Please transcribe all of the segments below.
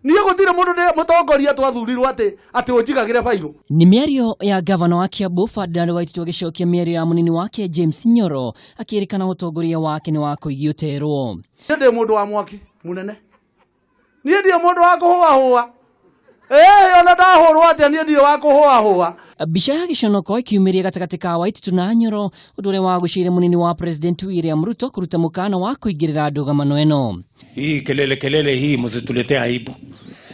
Niĩ gũtirĩ mũndũ ndĩ mũtongoria twathurirwo atĩ atĩ ũnjigagĩre bairũ. Nĩ mĩario ya gavana wa Kiambu Ferdinand Waititu agĩcokia mĩario ya mũnini wake James Nyoro akĩrĩkana ũtongoria wake nĩ wa kũigio ũterwo. Niĩ ndĩ mũndũ wa mwaki mũnene. Niĩ ndirĩ mũndũ wa kũhũahũa. Ĩĩ ona ndahũrwo atĩa niĩ ndirĩ wa kũhũahũa. Mbica ya gĩconoko ĩkiumĩria gatagatĩ ka Waititu na Nyoro, ũndũ ũrĩa wagucĩire mũnini wa President William Ruto kũruta mũkana wa kũingĩrĩra ndũgamano ĩno. Hii kelele kelele hii msituletee aibu,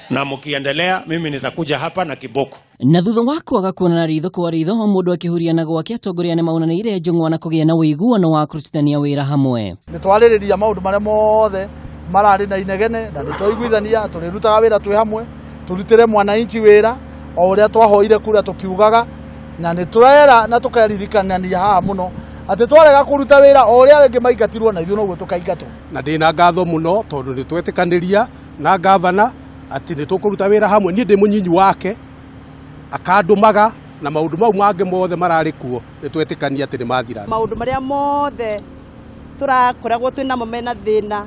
na mkiendelea mimi nitakuja hapa na kiboko. Na thutha wa kwaga kuonana ritho kwa ritho o mũndũ akĩhuria na gwake, atongoria nĩ maunanĩire njũng'wa na kũgĩa na ũiguano wa kũrutithania wĩra hamwe. Nĩ twarĩrĩria maũndũ marĩa mothe mararĩ na inegene na nĩ twaiguithania tũrĩrutaga wĩra twĩ hamwe, tũrutĩre mwananchi wĩra o ũrĩa twahoire kura tũkiugaga, na nĩ tũrera na tũkaririkanania haha mũno atĩ twarega kũruta wĩra o ũrĩa arĩa angĩ maingatirwo na ithuĩ noguo tũkaingatwo. Na ndĩna ngatho mũno tondũ nĩ twetĩkanĩria na gavana atĩ nĩ tũkũruta wĩra hamwe. Niĩ ndĩ mũnyinyi wake akandũmaga na maũndũ mau mangĩ mothe mararĩ kuo nĩ twetĩkania atĩ nĩ mathira. Maũndũ marĩa mothe tũrakoragwo twĩ namo mena thĩna,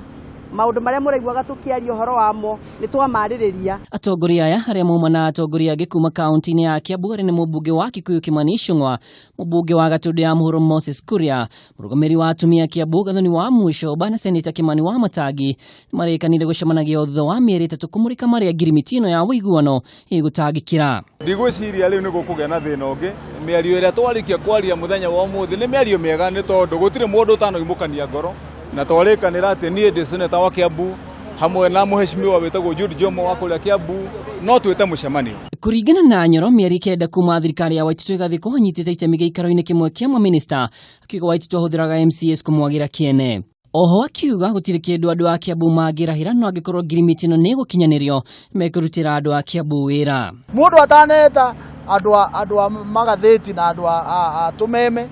maũndũ marĩa mũraiguaga tũkĩaria ũhoro wamo nĩ twamarĩrĩria. Atongoria aya arĩa mauma na atongoria angĩ kuma kaunti-inĩ ya Kiambu arĩa nĩ mũmbunge wa Kikuyu Kimani Ichung'wa, mũmbunge wa Gatundu ya Mũhuro Moses Kuria, mũrũgamĩrĩri wa atumia Kiambu Gathoni wa Mucoba na seneta Kimani wa Matangi nĩmarĩkanire gũcemanagia o thutha wa mĩeri 3 kũmũrĩka marĩa ngirimiti ĩno ya ũiguano ĩgũtangĩkĩra. Ndigwĩciria rĩu nĩ gũkũgĩa na thĩna ũngĩ. Mĩario ĩrĩa twarĩkia kwaria mũthenya wa ũmũthĩ nĩ mĩario mĩega, nĩ tondũ gũtirĩ mũndũ ũtanoimũkania ngoro, na twarĩkanĩra atĩ niĩ ndĩ seneta wa Kiambu hamwe na mũheshimiwa wĩtagwo Jude Jomo wa kũrĩa Kiambu no twĩte mũcemanio. Kũringana na Nyoro, mĩeri 9 kuma thirikari ya Waititu ĩgathĩkwo anyitĩte itemi gĩikaro-inĩ kĩmwe kĩa mamĩnĩsta, akiuga Waititu ahũthĩraga MCAs kũmwagĩra kĩene. Oho akiuga gũtirĩ kĩndũ andũ a Kiambu mangĩrahĩra, no angĩkorwo ngirimiti ĩno nĩ ĩgũkinyanĩrio mekũrutĩra andũ a Kiambu wĩra. Mũndũ ataneta andũ a magathĩti na andũ a tũmeme,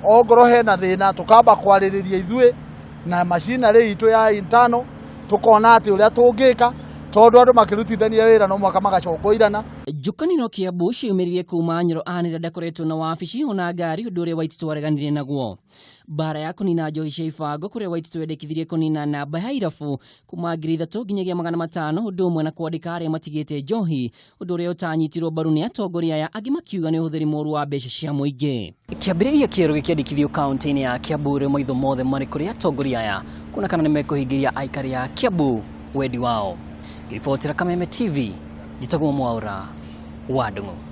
ongorwo hena thĩna tũkamba kwarĩrĩria ithuĩ na macinarĩ itũ ya internal, tũkona atĩ ũrĩa tũngĩka, tondũ andũ makĩrutithania wĩra no mũhaka magacokoirana. Njũkanĩro Kiambu ciaumĩrire kuma Nyoro anĩrĩra ndakoretwo na wabici ona ngari, ũndũ ũrĩa Waititu areganire naguo. Mbara ya kũnina njohi cia ibango kũrĩa Waititu endekithirie kũnina namba ya irabu kuma 3,000 nginyagia 500, ũndũ ũmwe na kwandĩka arĩa matigĩte njohi, ũndũ ũrĩa ũtanyitirwo mbaru nĩ atongoria aya angĩ makiuga nĩ ũhũthĩri mũru wa mbeca cia mũingĩ. Kĩambĩrĩria kĩerũ gĩkĩandĩkithio kaunti-inĩ ya Kiambu rĩu maitho mothe marĩ kũrĩ atongoria aya kuona kana nĩmekũhingĩria aikari a Kiambu wendi wao. Ngĩribotera Kameme TV, njĩtagwo Mwaũra wa Ndung'u.